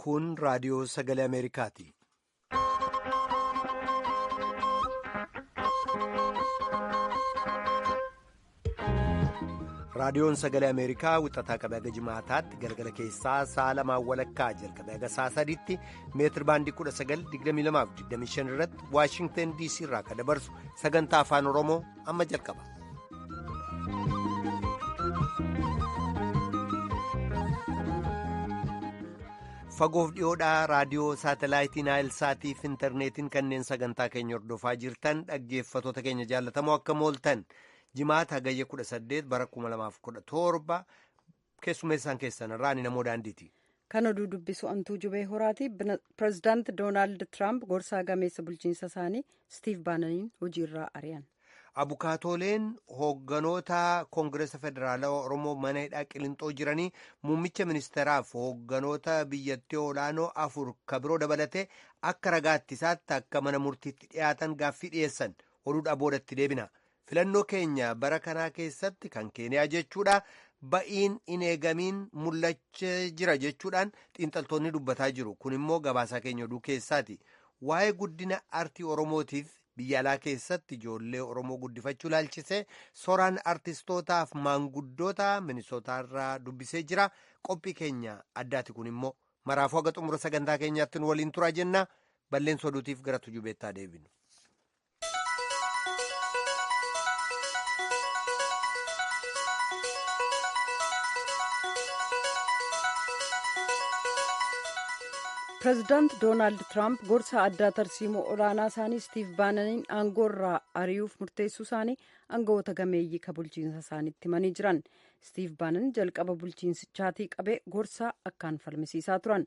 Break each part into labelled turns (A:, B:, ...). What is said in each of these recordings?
A: Kun raadiyoo sagalee Ameerikaati. Raadiyoon sagalee Ameerikaa wixataa qabee haga jimaataatti galgala keessaa sa'a lamaan walakkaa jalqabee haga sa'a sadiitti meetir baandii 19,2225 irratti Waashingtan DC irraa kan dabarsu sagantaa afaan Oromoo amma jalqaba. Fagoof dhiyoodhaa raadiyoo saatalaayitii Naayil Saatii fi intarneetiin kanneen sagantaa keenya hordofaa jirtan dhaggeeffattoota keenya jaallatamoo akka mooltan. Jimaata hagayya 18 bara 2017 keessummeessaan keessan irraa ani namoo daandiiti.
B: Kan oduu dubbisu Antuu Jubee Horaati. Pireezidaanti Doonaald Tiraamp gorsaa gameessa bulchiinsa isaanii Stiiv Baananiin hojiirraa ari'an.
A: Abukaatooleen hoogganoota Koongireesa Federaalawaa Oromoo mana hidhaa Qilinxoo jiranii muummicha ministeeraaf hoogganoota biyyattii olaanoo afur kabiroo dabalatee akka ragaatti isaatti akka mana murtiitti dhiyaatan gaaffii dhiyeessan oduudhaa boodatti deebina. Filannoo keenya bara kanaa keessatti kan keeniyaa jechuudha ba'iin hin eegamiin mul'achaa jira jechuudhaan xiinxaltoonni dubbataa jiru. Kun immoo gabaasaa keenya oduu keessaati. Waa'ee guddina artii Oromootiif biyya alaa keessatti ijoollee Oromoo guddifachuu ilaalchisee soraan artistootaaf maanguddoota Minisootaarraa dubbisee jira. Qophii keenya addaati kun immoo maraafuu haga xumura sagantaa keenyaatti nu waliin turaa jenna. Balleessa oduutiif gara tujubeettaa deebinu.
B: Pireezidaanti Doonaald Tiraamp gorsa addaa tarsiimoo olaanaa isaanii Stiiv Baananiin aangoo irraa ari'uuf murteessuu isaanii aangawoota gameeyyii ka bulchiinsa isaaniitti himanii jiran. Stiiv Baanan jalqaba bulchiinsichaatii qabee gorsaa akkaan falmisiisaa turan.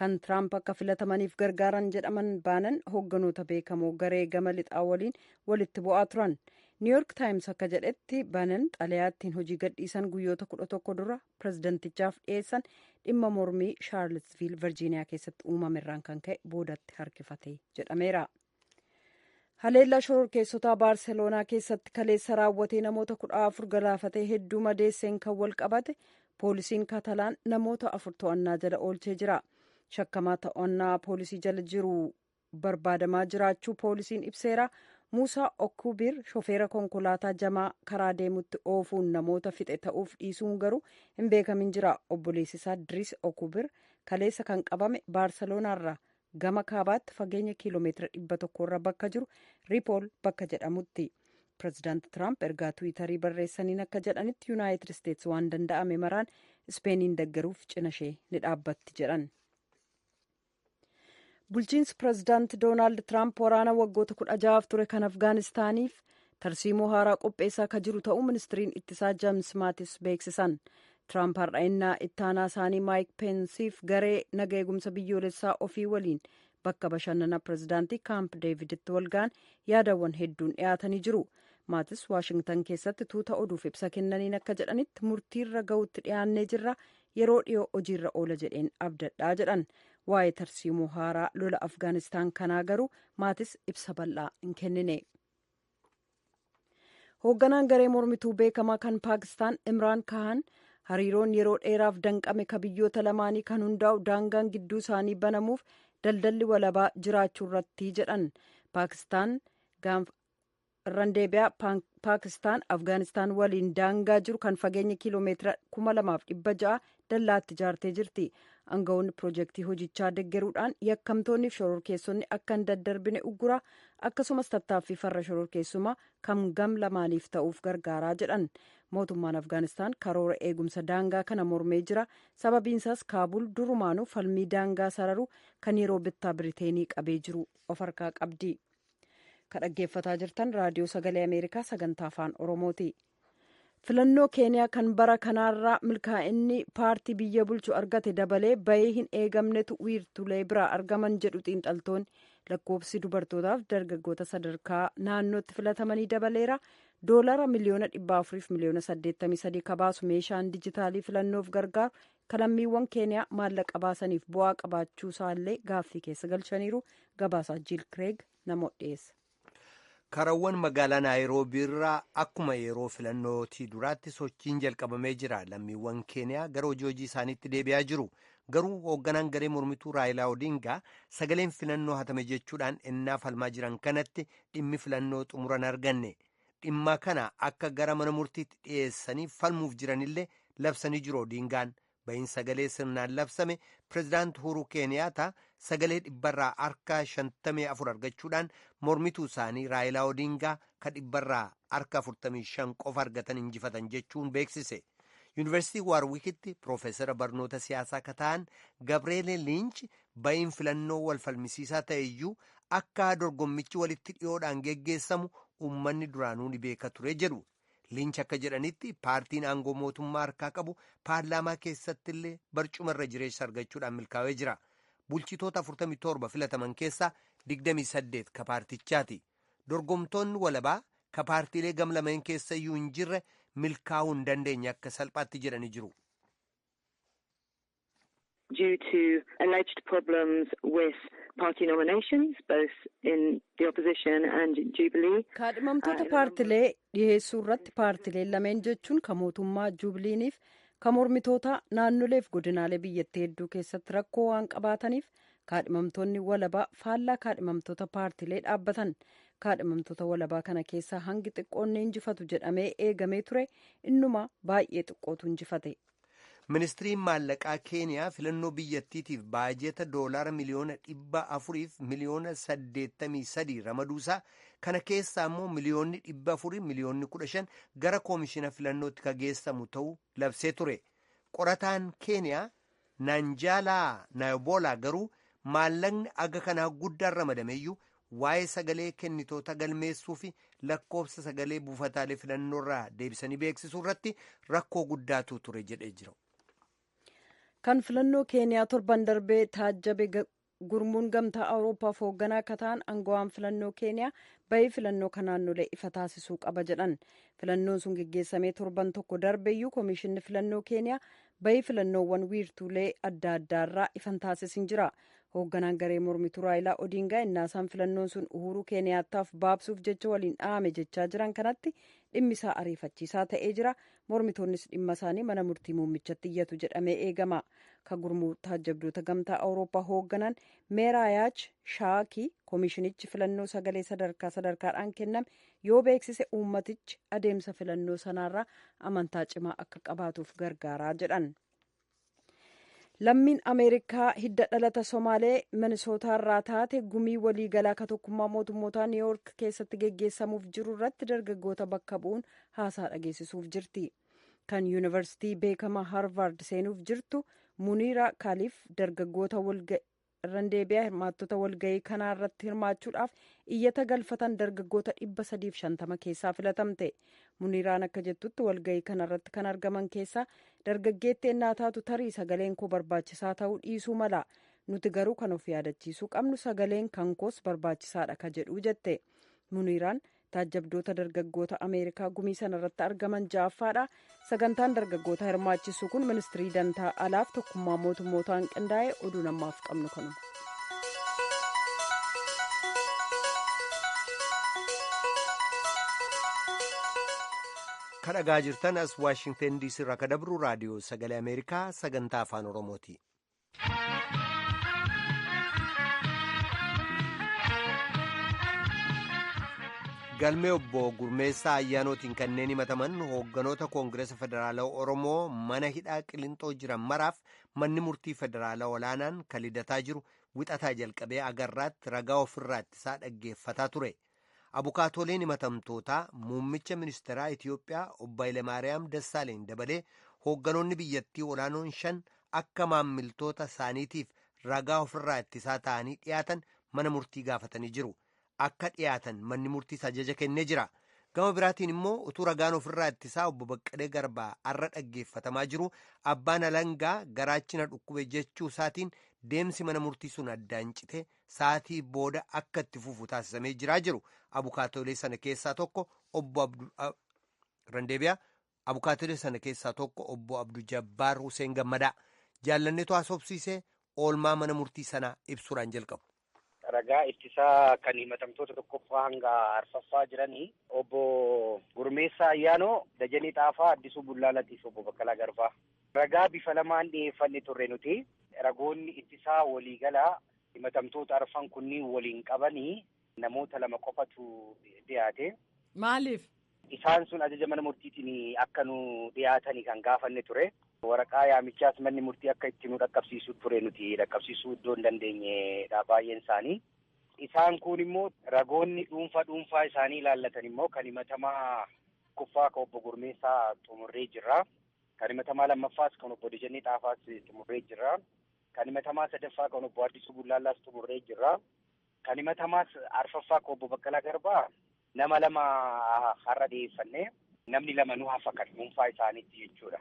B: Kan Tiraamp akka filatamaniif gargaaran jedhaman Baanan hoogganoota beekamoo garee gama lixaa waliin walitti bu'aa turan. Niiyork Taayims akka jedhetti Baanan xalayaa ittiin hojii gadhiisan guyyoota 11 dura pireezidantichaaf dhiyeessan dhimma mormii Shaarlesviil Virjiiniyaa keessatti uumamerraan kan ka'e boodatti harkifate jedhameera. Haleellaa shororkeessotaa Baarseloonaa keessatti kaleessa raawwatee namoota 14 galaafatee hedduu madeesseen kan wal qabate poolisiin Katalaan namoota afur to'annaa jala oolchee jira. Shakkamaa to'annaa poolisii jala jiru barbaadamaa jiraachuu poolisiin ibseera. Muusaa Okkubiir shofeera konkolaataa jamaa karaa deemutti oofuun namoota fixe ta'uuf dhiisuun garuu hin beekamin jira. Obboleessi isaa Diriis Okkubiir kaleessa kan qabame Baarselonaarraa gama kaabaatti fageenya kiiloomeetira 100 irra bakka jiru Riipool bakka jedhamutti. Pireezidaanti Tiraamp ergaa Tiwiitarii barreessaniin akka jedhanitti Yuunaayitid Isteetsi waan danda'ame maraan Ispeeniin deggeruuf cina ishee ni dhaabbatti jedhan. Bulchiinsi pireezidaanti Doonaald Tiraamp waraana waggoota 16 ture kan Afgaanistaaniif tarsiimoo haaraa qopheessaa akka jiru ta'uu ministiriin ittisaa James Maatis beeksisan. Tiraamp har'a innaa ittaanaa isaanii Maayik Peensiif garee naga eegumsa biyyoolessaa ofii waliin bakka bashannana pireezidaantii Kaamp Deeviditti walga'an yaadawwan hedduun dhiyaatanii jiru. Maatis Waashingtan keessatti tuuta oduuf ibsa kennaniin akka jedhanitti murtiirra ga'utti dhiyaannee jirra, yeroo dhiyoo hojiirra oola jedheen abdadhaa jedhan. Waa'ee tarsiimoo haaraa lola Afgaanistaan kanaa garuu Maatis ibsa bal'aa hin kennine. Hoogganaan garee mormituu beekamaa kan Paakistaan Imraan Kahan hariiroon yeroo dheeraaf danqame ka biyyoota lamaanii kan hundaa'u daangaan gidduu isaanii banamuuf daldalli walabaa jiraachuu irratti jedhan. Paakistaan irraan deebi'aa Paakistaan Afgaanistaan waliin daangaa jiru kan fageenya kiiloomeetira 2600 dallaatti ijaartee jirti. Aangawoonni piroojeektii hojichaa deggeruudhaan yakkamtoonni fi shororkeessonni akka hin daddarbine uggura, akkasumas tattaaffii farra shororkeessumaa kan gam lamaaniif ta'uuf gargaaraa jedhan. Mootummaan Afgaanistaan karoora eegumsa daangaa kana mormee jira. Sababiinsaas Kaabul durumaanuu falmii daangaa sararu kan yeroo bittaa Biriteenii qabee jiru of harkaa qabdi. Kan dhaggeeffataa jirtan raadiyoo sagalee Ameerikaa sagantaa afaan Oromooti. Filannoo Keeniyaa kan bara kanaarraa milkaa'inni paartii biyya bulchu argate dabalee bahee hin eegamnetu wiirtulee biraa argaman jedhu xiinxaltoonni. Lakkoofsi dubartootaaf dargaggoota sadarkaa naannootti filatamanii dabaleera. Doolara miliyoona 400 fi miliyoona 83 kabaasu meeshaan dijitaalii filannoof gargaaru kalammiiwwan Keeniyaa maallaqa baasaniif bu'aa qabaachuu isaallee gaaffii keessa galchaniiru. Gabaasaa Jiil Kireeg namoota dhiyeessa.
A: Karawwan magaalaa Naayiroobiirraa akkuma yeroo filannootii duraatti sochiin jalqabamee jira. Lammiiwwan Keeniyaa gara hojii hojii isaaniitti deebi'aa jiru. Garuu hoogganaan garee mormituu Raayilaa Odingaa sagaleen filannoo hatame jechuudhaan ennaa falmaa jiran kanatti dhimmi filannoo xumuran arganne. Dhimma kana akka gara mana murtiitti dhiyeessanii falmuuf jiranillee labsanii jiru Odingaan. Ba'iin sagalee sirnaan labsame pirezidaant Uhuru Keeniyaata sagalee dhibbarraa harka 54 argachuudhaan mormituu isaanii Raayilaa Odingaa ka dhibbarraa harka 45 qofa argatan injifatan jechuun beeksise. Yuunivarsiitii Waarwikitti Piroofeesara barnoota siyaasaa akka ta'an Gabreele Liinch ba'iin filannoo wal falmisiisaa ta'e iyyuu akka dorgommichi walitti dhiyoodhaan geggeessamu uummanni duraanuu ni beeka ture jedhu. Liinch akka jedhanitti paartiin aangoo mootummaa harkaa qabu paarlaamaa keessatti illee barcuma irra jireessa argachuudhaan milkaa'ee jira. Bulchitoota 47 filataman keessaa 28 ka paartichaati. Dorgomtoonni walabaa ka paartiilee gamlameen keessa iyyuu hin jirre milkaa'uu hin dandeenye akka salphaatti jedhanii jiru.
C: Due to alleged problems with party nominations, both in the opposition and Jubilee.
B: Kaadhimamtoota paartilee dhiheessuu irratti paartileen lameen jechuun kan mootummaa Jubiliiniif kan mormitoota naannoleef godinaalee biyyattii hedduu keessatti rakkoo waan qabaataniif kaadhimamtoonni walabaa faallaa kaadhimamtoota paartilee dhaabbatan. Kaadhimamtoota walabaa kana keessaa hangi xiqqoon ni injifatu jedhamee eegamee ture, innuma baay'ee xiqqootu injifate.
A: Ministiriin maallaqaa Keeniyaa filannoo biyyattiitiif baajeta doolaara 483,000,000 ramaduusaa, kana keessaa immoo 415,000,000 gara koomishina filannootti ka geessamu ta'uu labsee ture. Qorataan Keeniyaa Naanjaalaa Naayiboolaa garuu maallaqni aga kanaa guddaan ramadameeyyuu waa'ee sagalee kennitoota galmeessuu fi lakkoofsa sagalee buufataalee filannoorraa deebisanii beeksisuu irratti rakkoo guddaatu ture jedhee jira.
B: Kan filannoo Keeniyaa torban darbee taajjabe gurmuun gamtaa Awuroopaaf hoogganaa akka ta'an aangawaan filannoo Keeniyaa bahii filannoo kan naannolee ifa taasisuu qaba jedhan. Filannoon sun geggeessamee torban tokko darbeeyyuu koomishinni filannoo Keeniyaa bahii filannoowwan wiirtuulee adda addaarraa ifan taasisin jira. Hoogganaan garee mormituu Raayilaa Odingaa innaasaan filannoon sun Uhuruu Keeniyaattaaf baabsuuf jecha waliin dhahame jechaa jiran kanatti dhimmi isaa ariifachiisaa ta'ee jira. Mormitoonnis dhimma isaanii mana murtii muummichatti iyyatu jedhamee eegama. Ka gurmuu taajjabdoota gamtaa Awurooppaa hoogganan Meeraayaach Shaakii koomishinichi filannoo sagalee sadarkaa sadarkaadhaan kenname yoo beeksise uummatichi adeemsa filannoo sanaarraa amantaa cimaa akka qabaatuuf gargaaraa jedhan. Lammiin Ameerikaa hidda dhalata Somaalee Minisootaarraa taate gumii waliigalaa ka tokkummaa mootummootaa Niiwuyoork keessatti geggeessamuuf jiru irratti dargaggoota bakka bu'uun haasaa dhageessisuuf jirti. Kan yuunivarsiitii beekamaa Harvard seenuuf jirtu Muniira Kaaliif dargaggoota irran deebi'aa hirmaattota walgahii kanaa irratti hirmaachuudhaaf iyyata galfatan dargaggoota 350 keessaa filatamte. Muniiraan akka jettutti walgahii kana irratti kan argaman keessaa dargaggeetti ennaa taatu tarii sagaleen koo barbaachisaa ta'uu dhiisuu mala. Nuti garuu kan of yaadachiisuu qabnu sagaleen kan koos barbaachisaadha ka jedhuu jette. Muniiraan taajjabdoota dargaggoota Ameerikaa gumii sana irratti argaman ja'affaadha. Sagantaan dargaggoota hirmaachisu kun ministirii dantaa alaaf tokkummaa mootummootaan qindaa'e. Oduu namaaf qabnu kanuma.
A: Kan dhagaa jirtan as Waashingtan DC irraa ka dabru raadiyoo sagalee Ameerikaa sagantaa afaan Oromooti. Galmee obbo Gurmeessaa Ayyaanootiin kanneen himataman hoogganoota Koongireesa Federaalaa Oromoo mana hidhaa Qillinxoo jiran maraaf manni murtii federaalaa olaanaan kan lidataa jiru wixataa jalqabee agarraatti ragaa ofirraa ittisaa dhaggeeffataa ture. Abukaatooleen himatamtootaa muummicha ministeeraa Itiyoophiyaa obbo Hayilemaariyaam Dassaaleny dabalee hoogganoonni biyyattii olaanoon 5 akka maammiltoota isaaniitiif ragaa ofirraa ittisaa ta'anii dhiyaatan mana murtii gaafatanii jiru. Akka dhiyaatan manni murtiis ajaja kennee jira. Gama biraatiin immoo utuu ragaan ofirraa ittisaa obbo Baqqalee Garbaa har'a dhaggeeffatamaa jiru abbaan alangaa garaachina dhukkube jechuu isaatiin deemsi mana murtii sun addaan cite sa'aatii booda akka itti fufu taasisamee jiraa jiru. Abukaatoolee sana keessaa tokko obbo Randeebiyaa abukaatoolee sana keessaa tokko obbo Abduu Jabbaar Hussein Gammadaa jaallanneetu haasofsiisee oolmaa mana murtii sanaa ibsuudhaan jalqabu.
D: Ragaa ittisaa kan himatamtoota tokkoffaa hanga arfaffaa jiranii obbo Gurmeessaa Ayyaanoo, Dajanee Xaafaa, Addisuu Bullaalatiif obbo Baqqalaa Garbaa. Ragaa bifa lamaan dhiyeeffanne turre nuti. Ragoonni ittisaa waliigalaa himatamtoota arfan kunniin waliin qabanii namoota 2 qofatu dhiyaate.
E: Maaliif?
D: Isaan sun ajaja mana murtiitiin akka nu dhiyaatanii kan gaafanne ture. Waraqaa yaamichaas manni murtii akka itti nu dhaqqabsiisu ture, nuti dhaqqabsiisuu iddoo hin dandeenyedha baay'een isaanii. Isaan kun immoo ragoonni dhuunfaa dhuunfaa isaanii ilaallatan immoo kan himatamaa tokkoffaa kan obbo Gurmeessaa xumurree jirra. Kan himatamaa lammaffaas kan obbo Dejennee Xaafaas xumurree jirra. Kan himatamaa sadaffaa kan obbo Addisuu Bullaallaas xumurree jirra. Kan himatamaa arfaffaa kan obbo Baqqalaa Garbaa nama 2 har'a dhiyeeffanne, namni 2 nu hafa kan dhuunfaa isaaniitti jechuudha.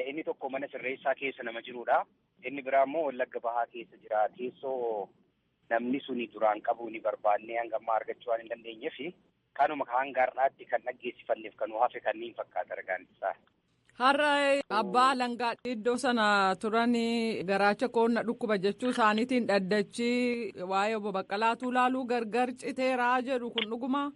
D: Inni tokko mana sirreessaa keessa nama jirudha. Inni biraa immoo Wallagga Bahaa keessa jira. Teessoo namni suni duraan qabu ni barbaannee hanga ammaa argachuu waan hin dandeenyeef kanuma hanga har'aatti kan dhaggeessifanneef kan nu hafe kanneen fakkaata ragaan isaa.
E: Har'a abbaa alangaa iddoo sana turan garaacha koonna dhukkuba jechuu isaaniitiin dhaddachi waa'ee obbo Baqqalaatu laaluu gargar citeeraa jedhu kun dhuguma.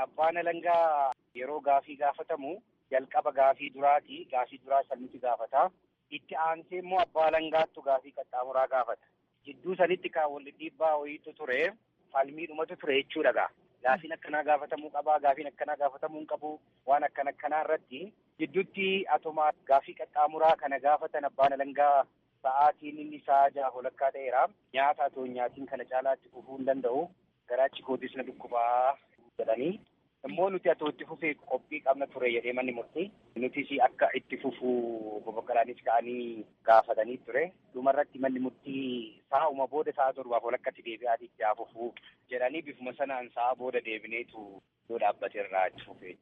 D: Abbaan alangaa yeroo gaafii gaafatamu jalqaba gaafii duraati. Gaafii duraa sanitti gaafata. Itti aansee immoo abbaa alangaattu gaafii qaxxaamuraa gaafata. Jidduu sanitti kan wal dhiibbaa wayiitu ture, falmiidhumatu ture jechuudha gaa. Gaafiin akkanaa gaafatamuu qabaa, gaafiin akkanaa gaafatamuu hin qabu, waan akkana akkanaa irratti jidduutti atuma gaafii qaxxaamuraa kana gaafatan abbaan alangaa sa'aatiin inni sa'a 6:30 ta'eera. Nyaata atoo nyaatiin kana caalaatti fufuu hin danda'u. Garaachi kootis na dhukkubaa jedhanii. Immoo nuti atoo itti fufee qophii qabna ture jedhee manni murtii. Nutis akka itti fufuu obbo Baqqalaanis ka'anii gaafatanii ture. Dhumarratti manni murtii sa'uma booda sa'a 7:30 deebi'aatii itti haa fufuu jedhanii bifuma sanaan sa'a booda deebineetu yoo dhaabbateerraa itti fufee.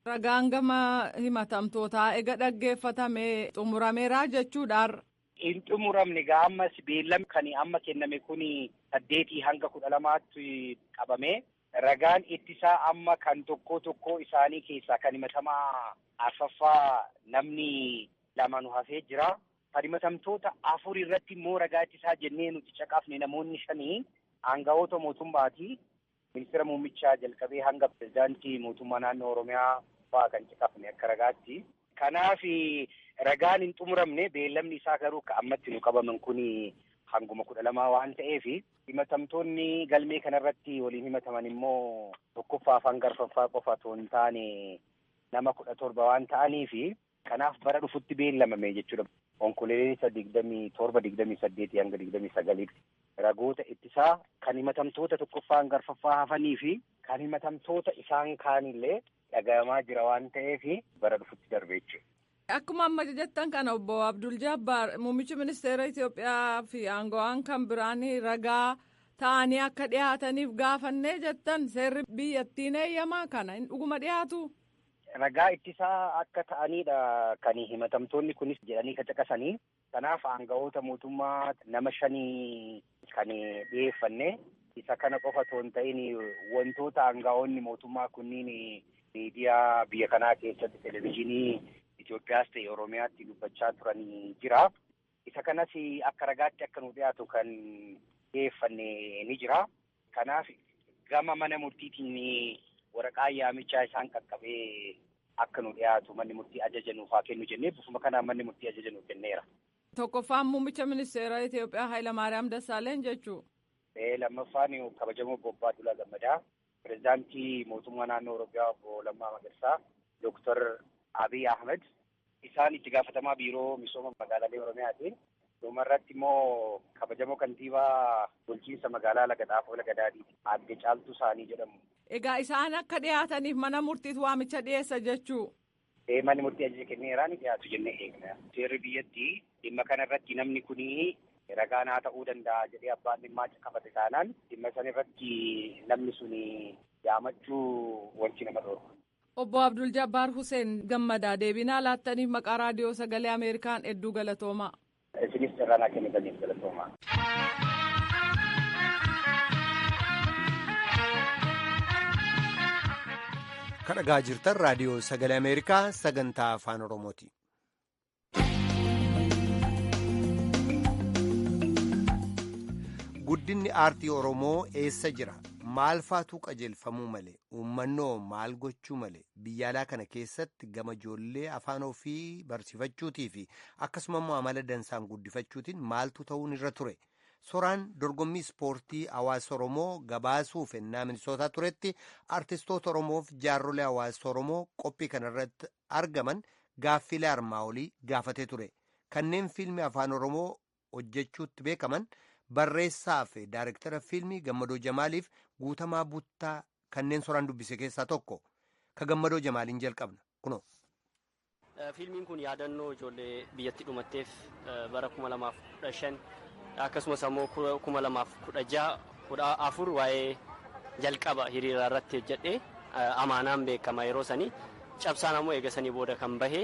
E: Ragaan gama himatamtootaa ega dhaggeeffatame xumurameeraa jechuudhaan.
D: Hin xumuramne gaa, ammas beellamni kan amma kenname kun 8 hanga 12tti qabame. Ragaan ittisaa amma kan tokko tokko isaanii keessaa kan himatamaa arfaffaa namni 2 nu hafee jira. Kan himatamtoota 4 irratti immoo ragaa ittisaa jennee nuti caqafne namoonni 5 aangawoota mootummaati. Ministeera muummichaa jalqabee hanga pirezidaantii mootummaa naannoo Oromiyaa fa'aa kan caqafne akka ragaatti. Kanaaf ragaan hin xumuramne, beellamni isaa garuu akka ammatti nu qabaman kun hanguma 12 waan ta'eef himatamtoonni galmee kanarratti waliin himataman immoo tokkoffaa fi hanga arfaffaa qofa otoo hin taane nama 17 waan ta'aniif kanaaf bara dhufutti beellamame jechuudha. Onkololeessa 27, 28 hanga 29tti ragoota ittisaa kan himatamtoota tokkoffaa hanga arfaffaa hafanii fi kan himatamtoota isaan kaanillee dhagahamaa jira waan ta'eef bara dhufutti darbe jechuudha.
E: Akkuma amma jettan kana obbo Abdul Jabbaar, muummichi ministeera Itoophiyaa fi aangawaan kan biraan ragaa ta'anii akka dhiyaataniif gaafannee jettan, seerri biyyattiin eeyyamaa kana hin dhuguma dhiyaatu.
D: Ragaa ittisaa akka ta'anidha kan himatamtoonni kunis jedhanii kan caqasanii. Kanaaf aangawoota mootummaa nama 5 kan dhiyeeffanne. Isa kana qofa otoo hin ta'in wantoota aangawoonni mootummaa kunniin miidiyaa biyya kanaa keessatti televezyiinii Itoophiyaas ta'e Oromiyaatti dubbachaa turanii jira. Isa kanas akka ragaatti akka nu dhiyaatu kan dhiyeeffanne ni jira. Kanaaf gama mana murtiitiin waraqaa yaamichaa isaan qaqqabee akka nu dhiyaatu manni murtii ajaja nuuf haa kennu jennee bifuma kanaan manni murtii ajaja nuuf kenneera.
E: Tokkoffaan muummicha ministeera Itoophiyaa Hayilamaariyaam Dassaaleny jechuu.
D: Lammaffaan kabajamoo obbo Abbaa Gammadaa, pirezidaantii mootummaa naannoo Oromiyaa obbo Lammaa Magarsaa, Dooktar Abiy Ahmed, isaan itti gaafatamaa biiroo misooma magaalaalee Oromiyaati. Dhumarratti immoo kabajamoo kantiibaa bulchiinsa magaalaa Lagadaafoo Lagadaadii Aadde Caaltuu Saanii jedhamu.
E: Egaa isaan akka dhiyaataniif mana murtiitu waamicha dhiyeessa jechuu.
D: Manni murtii ajaja kenneeraa ni dhiyaatu jennee eegna. Seerri biyyattii dhimma kanarratti namni kuni ragaa naa ta'uu danda'a jedhee abbaan dhimmaa caqafate taanaan dhimma san irratti namni suni yaamachuu wanti nama dhorku.
E: Obbo Abdul Jabbaar Hussein Gammadaa, deebinaa laattaniif maqaa raadiyoo sagalee Ameerikaan hedduu galatoomaa.
D: Isinis carraa naa kennitaniif galatoomaa.
A: Kan dhagaa jirtan raadiyoo sagalee Ameerikaa sagantaa afaan Oromooti. Guddinni aartii Oromoo eessa jira? Maal faatu qajeelfamuu malee, uummanoo maal gochuu malee, biyya alaa kana keessatti gama ijoollee afaan ofii barsiifachuutii fi akkasuma immoo amala dansaan guddifachuutiin maaltu ta'uun irra ture? Soraan dorgommii ispoortii hawaasa Oromoo gabaasuuf ennaa Minisootaa turetti artistoota Oromoof jaarrolee hawaasa Oromoo qophii kanarratti argaman gaaffilee armaa olii gaafatee ture. Kanneen fiilmii afaan Oromoo hojjechuutti beekaman barreessaa fi daayirektara fiilmii Gammadoo Jamaaliif Guutamaa Buttaa kanneen soraan dubbise keessaa tokko. Ka Gammadoo Jamaaliin jalqabna. Kunoo.
F: Fiilmiin kun yaadannoo ijoollee biyyatti dhumatteef bara 2015 akkasumas ammoo 2016 14 waa'ee jalqaba hiriiraa irratti hojjedhe amaanaan beekama yeroo sanii cabsaan ammoo eega sanii booda kan bahe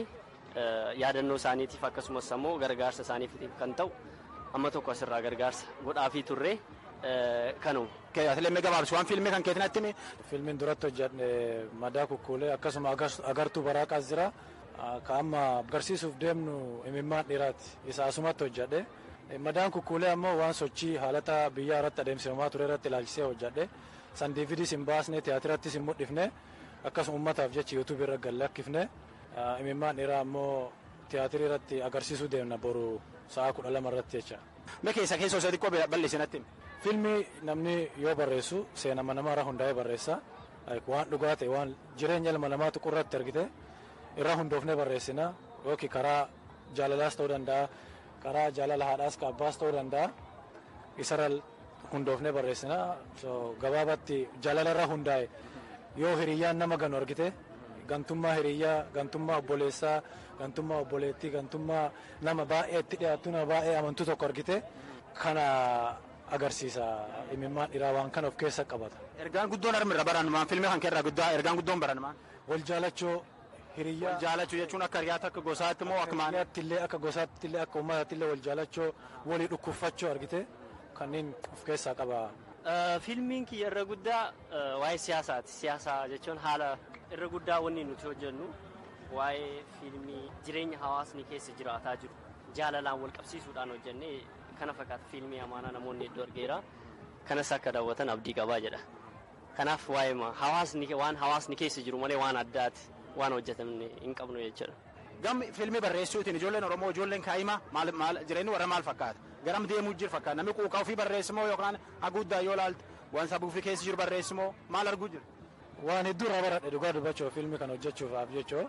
F: yaadannoo isaaniitiif akkasumas ammoo gargaarsa isaaniif kan ta'u amma tokko asirraa gargaarsa godhaafii turre kanuma.
G: Atileemee gabaabsi waan fiilmii kan keetinatti himi.
H: Fiilmiin duratti hojjedhe madaa kukkuulee akkasuma agartuu baraaqaas jira. Ka amma agarsiisuuf deemnu imimmaan dhiiraati. Isa asumatti hojjedhe. Madaan kukkuulee ammoo waan sochii haalata biyyaa irratti adeemsifamaa ture irratti ilaalchisee hojjedhe. San DVDs hin baasne, tiyaatirattis hin mul'ifne, akkasuma uummataaf jecha yuutuubii irra gad lakkifne. Imimmaan dhiiraa ammoo tiyaatirii irratti agarsiisuu deemna boru sa'a 12 irratti jecha.
G: Mee keessa keessoo isa xiqqoo balleessinatti himi.
H: Fiilmii namni yoo barreessu seenama namaa irraa hundaa'ee barreessa. Waan dhugaa ta'e waan jireenya ilma namaa tuqurratti argite irraa hundoofnee barreessina. Yookiin karaa jaalalaas ta'uu danda'a, karaa jaalala haadhaas ka abbaas ta'uu danda'a. Isarra hundoofnee barreessina. So gabaabatti jaalala irraa hundaa'e yoo hiriyyaan nama ganu argite gantummaa hiriyyaa, gantummaa obboleessaa, gantummaa obboleettii, gantummaa nama baay'ee itti dhiyaattu, nama baay'ee amantuu tokko argite kana agarsiisa. Imimmaan dhiiraa waan kana of keessa qabata.
G: Ergaan guddoon harmirra baran maan fiilmii kan keerraa guddaa ergaan guddoon baran maan.
H: Wal jaalachuu hiriyyaa.
G: Wal jaalachuu jechuun akka hiriyaatti akka gosaatti moo akka maal?
H: Hiriyaatti illee akka gosaatti illee akka uummataatti illee wal jaalachuu walii dhukkuffachuu argite kanneen of keessaa qaba.
F: Fiilmiin kiyya irra guddaa waa'ee siyaasaati. Siyaasa jechuun haala irra guddaa wanni nuti hojjennu waa'ee fiilmii jireenya hawaasni keessa jiraataa jiru jaalalaan wal qabsiisuudhaan hojjennee kana fakkaata fiilmii amaanaa namoonni hedduu argeera. Kanas akka daawwatan abdii qabaa jedha. Kanaaf waa'ee hawaasni waan hawaasni keessa jiru malee waan addaati waan hojjetamne hin qabnu jechuudha.
G: Gam fiilmii barreessuutiin ijoolleen Oromoo ijoolleen kaa'ima maal maal jireenyi warra maal fakkaata? Garam deemuu jiru fakkaata? Namni quuqaa ofii barreessimoo yookaan haguuddaa yoo ilaalte waan saba ofii keessa jiru barreessimoo maal arguu jiru?
H: Waan hedduu irraa baradhe dhugaa dubbachuuf fiilmii kana hojjechuuf jechuu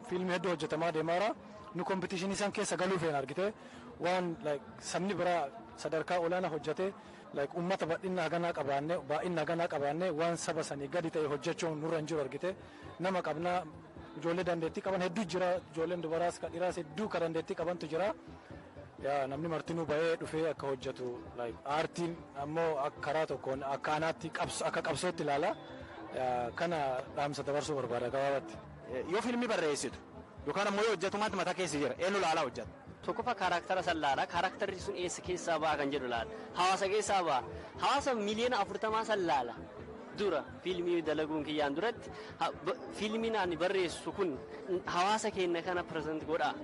H: fiilmii hedduu hojjetamaa deemaara. Nu kompitishinii isaan keessa galuu feena argite waan sabni biraa sadarkaa olaanaa hojjete uummata bal'ina haganaa qabaanne baay'ina haganaa qabaanne waan saba sanii gadi ta'e hojjechuun nurra hin jiru argite nama qabnaa ijoollee dandeettii qaban hedduu jira ijoolleen dubaraas ka dhiiraas hedduu ka dandeettii qabantu jira. Yaa namni martinuu ba'ee dhufee akka hojjetu aartiin ammoo karaa tokkoon akka anaatti akka qabsootti ilaala kana dhaamsa dabarsuu barbaada gabaabatti.
G: Yoo fiilmii barreessitu yookaan ammoo yoo hojjetumaatti mataa keessa jira eenyu laalaa hojjeta?
F: Tokkoffaa kaaraktara san laala. Kaaraaktarri sun eessa keessaa ba'a kan jedhu laala. Hawaasa keessaa ba'a. Hawaasa 40 miliyoona san laala. Dura fiilmii dalaguun kiyyaan duratti fiilmiin ani barreessu kun hawaasa keenya kana present godhaa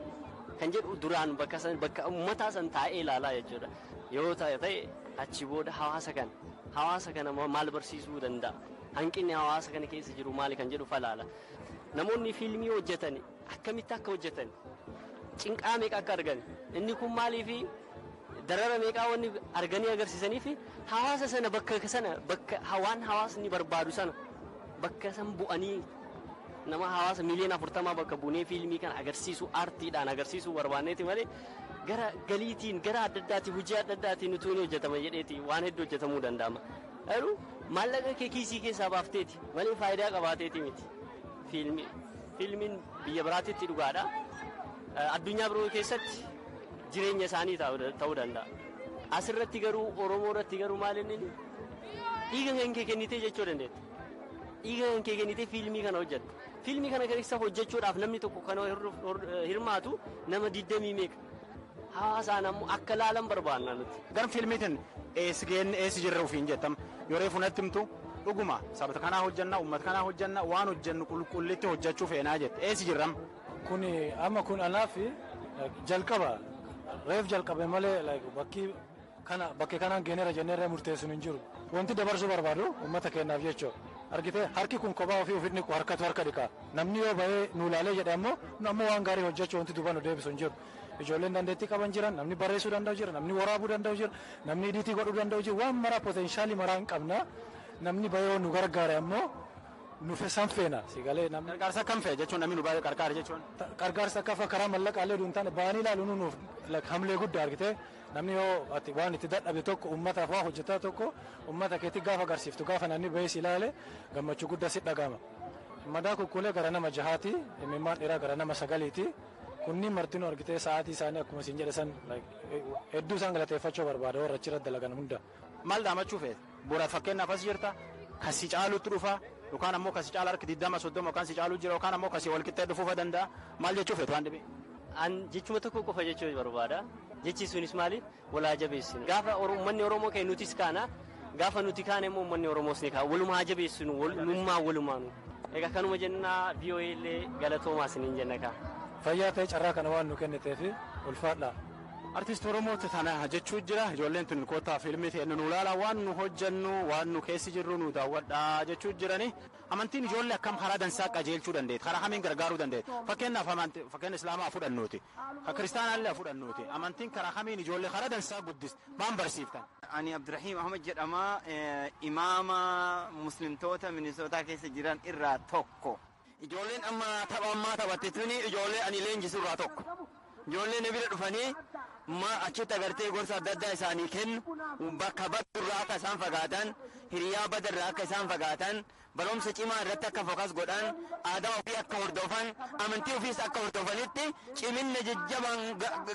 F: kan jedhu duraan bakka san bakka uummataa san taa'ee ilaalaa jechuudha. Yoo ta'e achi booda hawaasa kana maal barsiisuu danda'a? Hanqinni hawaasa kana keessa jiru maali kan jedhu falaala. Namoonni fiilmii hojjetan akkamitti akka hojjetan cinqaa meeqa akka argan inni kun maaliifi darara meeqaa wanni arganii agarsiisanii fi hawaasa sana bakka sana bakka waan hawaasni barbaadu sana bakka san bu'anii nama hawaasa 40 miliyoona bakka buunee fiilmii kana agarsiisu aartiidhaan agarsiisuu barbaanneeti malee gara galiitiin gara adda addaatiin hojii adda addaatiin utuu inni hojjetama jedheeti waan hedduu hojjetamuu danda'ama. Garuu maallaqa kee kiisii keessaa baafteeti malee faayidaa qabaateeti miti. Fiilmiin biyya biraatitti dhugaadha. Addunyaa biroo keessatti jireenya isaanii ta'uu danda'a. Asirratti garuu Oromoo irratti garuu maal inni dhiiga kan kee kennitee jechuu dandeetta. Dhiiga kan kee kennitee fiilmii kana hojjetta. Fiilmii kana keessa hojjechuudhaaf namni tokko kan hirmaatu nama digdamii meeqa. Hawaasaan ammoo akka laalan barbaanna nuti.
G: Gara fiilmiitiin eessi geenne eessi jirra ofiin jettam yoo reefu natti himtu dhuguma saba kanaa hojjanna uummata kanaa hojjanna waan hojjannu qulqullitti hojjechuu feenaa jette eessi jirram.
H: Kun amma kun anaaf jalqaba reef jalqabe malee bakki kana bakkee kanaan geeneera jenneerra murteessuun hin jiru. Wanti dabarsuu barbaadu uummata keenyaaf jechuudha. Argitee harki kun kophaa ofii ofiin dhiqu harkatu harka dhiqa. Namni yoo bahee nu ilaalee jedhe ammoo nu ammoo waan gaarii hojjechuu wanti duuba nu deebisu hin jiru. Ijoolleen dandeettii qaban jiran, namni barreessuu danda'u jira, namni waraabuu danda'u jira, namni edit godhuu danda'u jira. Waan maraa potential maraa hin qabna. Namni bahee nu gargaare ammoo nu fesan feena. Sigalee namni.
G: Gargaarsa akkam fee jechuun namni nu baay'ee qarqaara jechuun.
H: Qarqaarsa akka karaa mallaqaallee duun taane bahanii ilaalu nuuf hamlee guddaa argitee namni yoo ati waan itti dadhabe tokko uummataaf waa hojjetaa tokko uummata keetti gaafa agarsiiftu gaafa namni bahee si ilaale gammachuu guddaa si dhagama. Madaa kukkulee gara nama 6ti, imimmaan dhiiraa gara nama 9ti. Kunniin martinuu argitee sa'aatii isaanii akkuma isin jedhe san hedduu isaan galateeffachuu barbaada warra achirra dalagan hunda.
G: Maal dhaamachuu feete? Bora fakkeenyaaf as jirta, kasi caalutti dhufa, yookaan ammoo kasi caala harki 20 30 yookaan si caalu jira yookaan ammoo kasi wal qixxee dhufuufa danda'a. Maal jechuu feetu waan dhibee?
F: An jechuma tokko qofa jechuu barbaada. Jechi sunis maali? Walaa jabeessinu. Gaafa uummanni Oromoo ka'e nutis kaana. Gaafa nuti kaane immoo uummanni Oromoos ni ka'a. Walumaa haa jabeessinu. Walummaa walumaanu. Egaa kanuma jennaa VOA illee galatoomaa isiniin jenna kaa.
H: Fayyaa ta'e carraa kana waan nu kenniteef ulfaadha.
G: Artiist Oromooti tana jechuu jira. Ijoolleen tun kottaa fiilmii ta'e nu ilaala waan nu hojjennu waan nu keessi jirru nu daawwadhaa jechuu jirani. Amantiin ijoollee akkam karaa dansaa qajeelchuu dandeetti? Karaa kamiin gargaaruu dandeetti? Fakkeenyaaf amantii fakkeenya Islaamaa fudhannuuti. Kan Kiristaanaallee fudhannuuti. Amantiin karaa kamiin ijoollee karaa dansaa guddisti? Maal barsiiftan?
I: Ani Abdurrahiim Ahmad jedhama. Imaama muslimtoota Minisootaa keessa jiran irraa tokko. Ijoolleen amma tapha ammaa taphatte tuni ijoollee ani leenjisu irraa tokko. Ijoolleen bira dhufanii ma achitti agartee gorsa adda addaa isaanii kennu bakka badurraa akka isaan fagaatan, hiriyaa badarraa akka isaan fagaatan, barumsa cimaa irratti akka focus godhan, aadaa ofii akka hordofan, amantii ofiis akka hordofanitti ciminna jajjabaan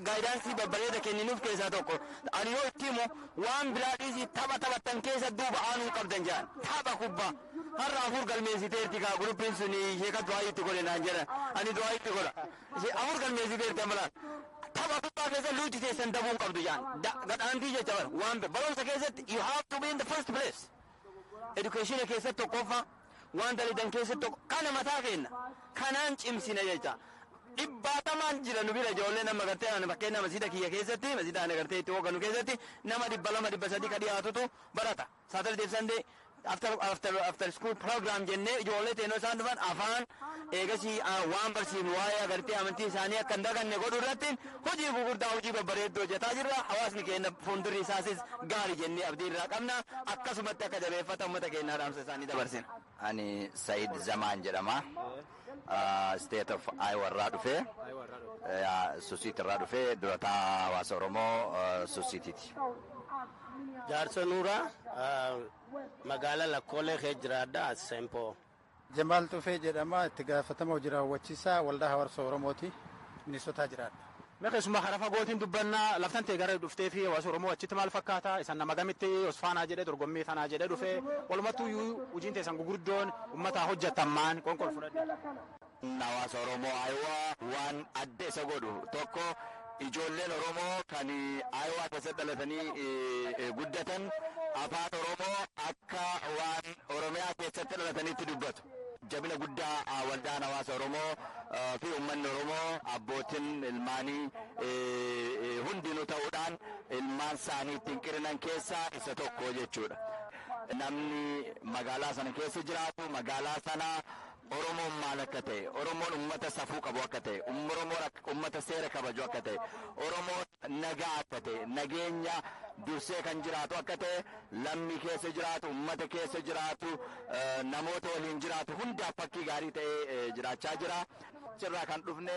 I: guidance babbareeda kenninuuf keessaa tokko. Ani yoo itti himu waan biraa dhiisii tapha taphattan keessa duuba aanuu qabdan jedhan. Tapha kubbaa. Har'a 4 galmeessiteerti kaa guruppiin sun sheeka du'aa itti godhe naan jedhan. Ani du'aa itti godha. 4 galmeessiteerti amalaan. Tapha kubbaa keessa luuti teessan dabuu hin qabdu jedhan. Gadhaantii jecha bara waan barumsa keessatti you have to be in the first place. Education keessatti tokkoffaa waan dalidan keessatti tokko kana mataa kenna. Kanaan cimsina jecha. Dhibbaatamaan jira nu bira ijoollee nama gartee ani fakkeenya masjida kiyya keessatti masjida ani gartee itti hoogganu keessatti nama 200 300 ka dhiyaatutu barata. Saturday Sunday after school program jennee ijoollee teenoo isaan dhufan afaan eegasii waan barsiifnu waa'ee agartee amantii isaanii akka hin daganne godhuu irratti hojii gurguddaa hojii babbareedduu hojjetaa jirra. Hawaasni keenya fuuldurri isaasis gaarii jennee abdii irraa qabna. Akkasumatti akka jabeeffata uummata keenyaa dhaamsa isaanii dabarsina.
J: Ani Said Zamaan jedhama. State of Iowa irraa dhufee Sioux City irraa dhufee durataa hawaasa Oromoo Sioux City'ti.
K: Jaarsa Nuuraa magaalaa Lakkoolee keessa jiraadha as Sempoo.
L: Jamaal Tufee jedhama itti gaafatama hojii raawwachiisaa waldaa hawaasa Oromooti Minisootaa jiraadha.
G: Mee keessumaa karaa fagootiin dubbannaa laftan ta'e gara dhuftee fi hawaasa Oromoo achitti maal fakkaata? Isan nama gamitti Osfaanaa jedhee dorgommii tanaa jedhee dhufee walumattuu iyyuu hojiin teessan gurguddoon uummataa hojjetan maan qonqol fudhadhe.
J: Hawaasa Oromoo Iowa waan adda isa godhu tokko ijoolleen Oromoo kan Iowa keessatti dhalatanii guddatan afaan Oromoo akka waan Oromiyaa keessatti dhalataniitti dubbatu. Jabina guddaa waldaan hawaasa Oromoo fi uummanni Oromoo abbootiin ilmaanii hundinuu ta'uudhaan ilmaan isaanii ittiin qirinan keessaa isa tokko jechuudha. Namni magaalaa sana keessa jiraatu magaalaa sana Oromoon maal akka ta'e, Oromoon uummata safuu qabu akka ta'e, Oromoon uummata seera kabaju akka ta'e, Oromoon nagaa akka ta'e, nageenya dursee kan jiraatu akka ta'e, lammii keessa jiraatu, uummata keessa jiraatu, namoota waliin jiraatu hundaaf fakkii gaarii ta'ee jiraachaa jira. Achirraa kan dhufne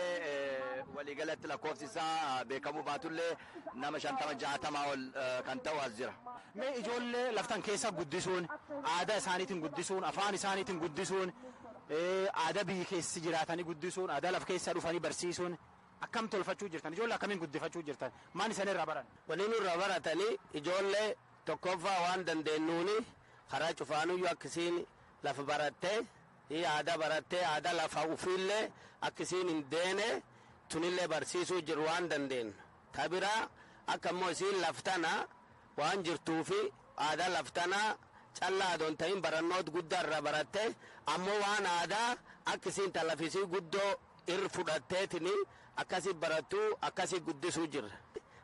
J: waliigalatti lakkoofsi isaa beekamuu baatullee nama 50 60 ol kan ta'u as jira.
G: Mee ijoollee laftan keessa guddisuun, aadaa isaaniitiin guddisuun, afaan isaaniitiin guddisuun, aadaa biyyi keessi jiraatanii guddisuun, aadaa lafa keessa dhufanii barsiisuun akkam tolfachuu jirtan? Ijoollee akkamiin guddifachuu jirtan? Maal isaan irraa baran?
K: Wanni nurraa baratanii ijoollee tokkoffaa waan dandeenyuuni karaa cufaanuyyuu akkasiin lafa barattee aadaa barattee aadaa lafa ofiillee akkasiin hin deene tunillee barsiisuu jiru waan dandeenyu. Ta biraa akka immoo isiin laftana waan jirtuufi aadaa laftanaa callaa adoon ta'in barannoot guddaa irraa barattee ammoo waan aadaa akkasiin talafisii guddoo irra fudhatteetini akkasii barattuu akkasii guddisuu jirra.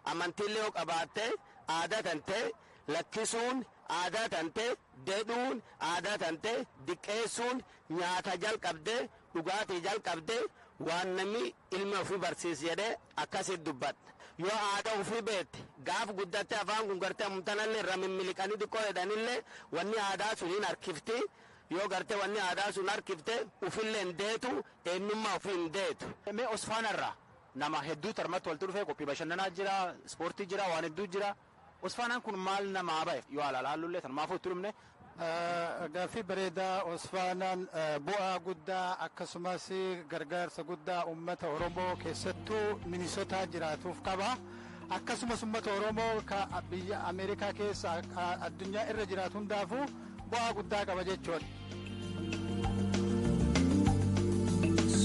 K: Amantiillee yoo qabaatte aadaa tantee lakkisuun Aadaa tante dedhuun, aadaa tante diqqeessuun, nyaata jalqabdee, dhugaatii jalqabdee, waan namni ilma ofii barsiis jedhee akkasitti dubbadha. Yoo aadaa ofii beekte, gaaf guddatte, afaan kun gartee amtanallee irra mimmiliqanii xiqqoo jedhanillee, wanni aadaa suniin harkifti. Yoo gartee wanni aadaa sun harkifte, ufillee hin deetu, eenyummaa ofii hin deetu.
G: Mee Osfaanarraa nama hedduu tarmatti walitti dhufee, qophii bashannanaa jira, ispoortii jira, waan hedduu jira. Osfaanaan kun maal namaa ba'e yoo alaalaallullee tanumaafuu itti dhumne?
L: Gaaffii bareedaa. Osfaanaan bu'aa guddaa akkasumas gargaarsa guddaa uummata Oromoo, keessattuu Minisotaa jiraatuuf qaba. Akkasumas uummata Oromoo ka biyya Ameerikaa keessa, addunyaa irra jiraatu hundaafuu bu'aa guddaa qaba jechuudha.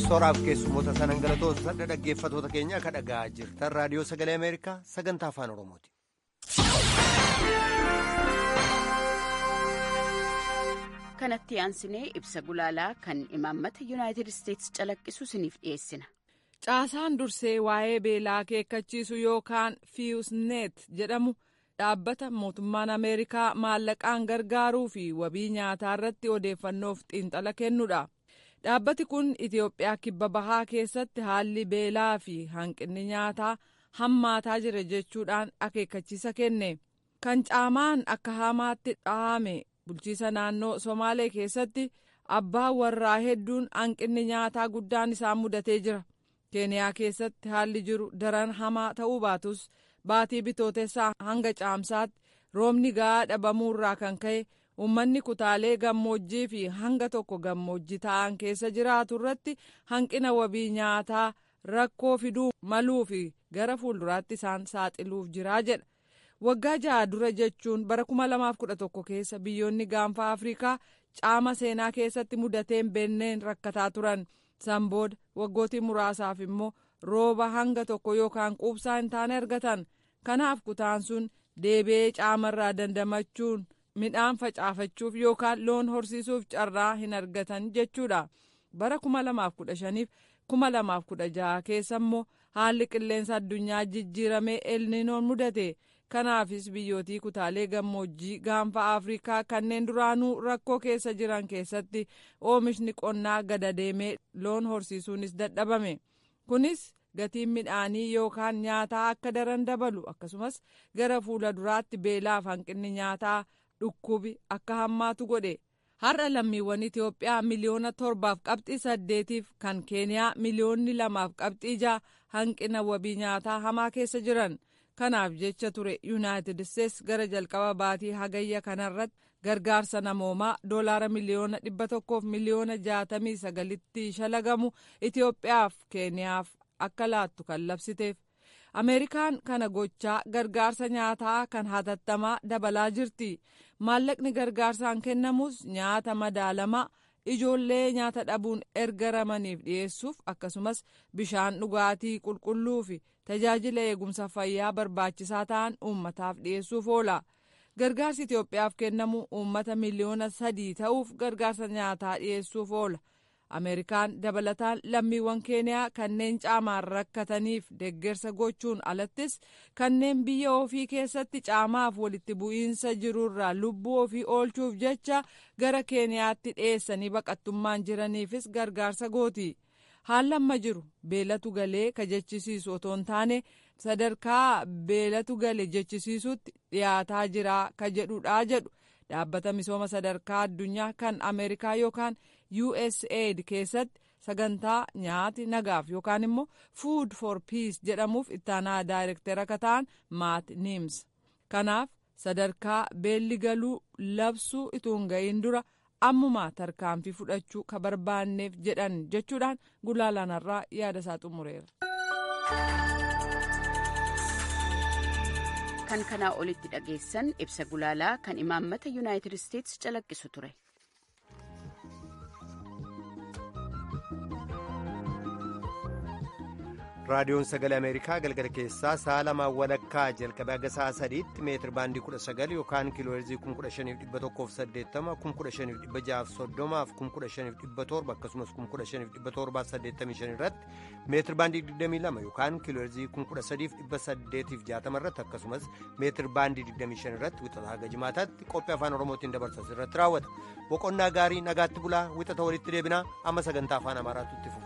A: Soraaf keessummoota sanan galatoota. Dhaggeeffatoota keenya, akka dhagaa jirtan Raadiyoo Sagalee Ameerikaa sagantaa Afaan Oromooti.
M: Kanatti aansinee ibsa gulaalaa kan imaammata Yuunaayitid Isteetsi calaqqisu isiniif dhiyeessina.
E: Caasaan dursee waa'ee beelaa akeekkachiisu yookaan FEWS NET jedhamu dhaabbata mootummaan Ameerikaa maallaqaan gargaaruu fi wabii nyaataa irratti odeeffannoof xiinxala kennudha. Dhaabbati kun Itoophiyaa kibba bahaa keessatti haalli beelaa fi hanqinni nyaataa hammaataa jira jechuudhaan akeekkachiisa kenne. Kan caamaan akka hamaatti dhahame bulchiisa naannoo Somaalee keessatti abbaa warraa hedduun hanqinni nyaataa guddaan isaan mudatee jira. Keeniyaa keessatti haalli jiru daran hamaa ta'uu baatus, baatii Bitootessaa hanga Caamsaatti roobni gahaa dhabamuurraa kan ka'e uummanni kutaalee gammoojjii fi hanga tokko gammoojjii ta'an keessa jiraatu irratti hanqina wabii nyaataa rakkoo fiduu maluu fi gara fuulduraatti isaan saaxiluuf jiraa jedha. Waggaa 6 dura, jechuun bara 2011 keessa, biyyoonni Gaanfa Afrikaa caama seenaa keessatti mudateen beenneen rakkataa turan. San booda waggootii muraasaaf immoo rooba hanga tokko yookaan quubsaa hin taane argatan. Kanaaf kutaan sun deebi'ee caamarraa dandamachuun midhaan facaafachuuf yookaan loon horsiisuuf carraa hin argatan jechuudha. Bara 2015 2016 keessa immoo haalli qilleensa addunyaa jijjiiramee Elninoon mudate. Kanaafis biyyootii kutaalee gammoojjii Gaanfa Afrikaa kanneen duraanuu rakkoo keessa jiran keessatti oomishni qonnaa gad adeemee loon horsiisuunis dadhabame. Kunis gatiin midhaanii yookaan nyaataa akka daran dabalu, akkasumas gara fuula duraatti beelaaf hanqinni nyaataa dhukkubi akka hammaatu godhe. Har'a lammiiwwan Itoophiyaa 7.8 miliyoonaa kan Keeniyaa 2.6 miliyoonaa hanqina wabii nyaataa hamaa keessa jiran. Kanaaf jecha ture Yuunaayitid Isteets gara jalqaba baatii Hagayya kanarratti gargaarsa namoomaa doolaara 169,000,000 shalagamu Itoophiyaaf Keeniyaaf akka laattu kan labsiteef. Ameerikaan kana gochaa gargaarsa nyaataa kan hatattamaa dabalaa jirti. Maallaqni gargaarsaan kennamus nyaata madaalamaa ijoollee nyaata dhabuun erga ramaniif dhiyeessuuf, akkasumas bishaan dhugaatii qulqulluu fi tajaajila eegumsa fayyaa barbaachisaa ta'an uummataaf dhiyeessuuf oola. Gargaarsi Itoophiyaaf kennamu uummata 3 miliyoona ta'uuf gargaarsa nyaataa dhiyeessuuf oola. Ameerikaan dabalataan lammiiwwan Keeniyaa kanneen caamaan rakkataniif deeggarsa gochuun alattis, kanneen biyya ofii keessatti caamaaf walitti bu'iinsa jirurraa lubbuu ofii oolchuuf jecha gara Keeniyaatti dhiyeessanii baqattummaan jiraniifis gargaarsa gooti. Haalli amma jiru beelatu galee ka jechisiisu otoo hin taane, sadarkaa beelatu gale jechisiisutti dhiyaataa jira ka jedhudha jedhu dhaabbata misooma sadarkaa addunyaa kan Ameerikaa yookaan USAID keessatti sagantaa nyaati nagaaf yookaan immoo Food for Peace jedhamuuf ittaanaa daayirektera akka ta'an Maat Niims. Kanaaf sadarkaa beelli galuu labsuu itoo hin ga'iin dura ammumaa tarkaanfii fudhachuu ka barbaanneef jedhan jechuudhaan gulaalaan har'aa yaada isaa xumureera.
M: Kan kanaa olitti dhageessan ibsa gulaalaa kan imaammata Yuunaayitid Isteetsi calaqqisu ture.
A: Raadiyoon Sagalee Ameerikaa galgala keessaa sa'a lamaan walakkaa jalqabee haga sa'a sadiitti meetir baandii 19 yookaan kiiloo heerzii 15,180, 15,630, 15,700 akkasumas 15,785 irratti, meetir baandii 22 yookaan kiiloo heerzii 13,860 irratti akkasumas meetir baandii 25 irratti wixata haga jimaataatti qophii afaan Oromootiin dabarsu irratti raawwata. Boqonnaa gaarii, nagaatti bulaa, wixata walitti deebinaa. Amma sagantaa afaan Amaaraatu itti fufa.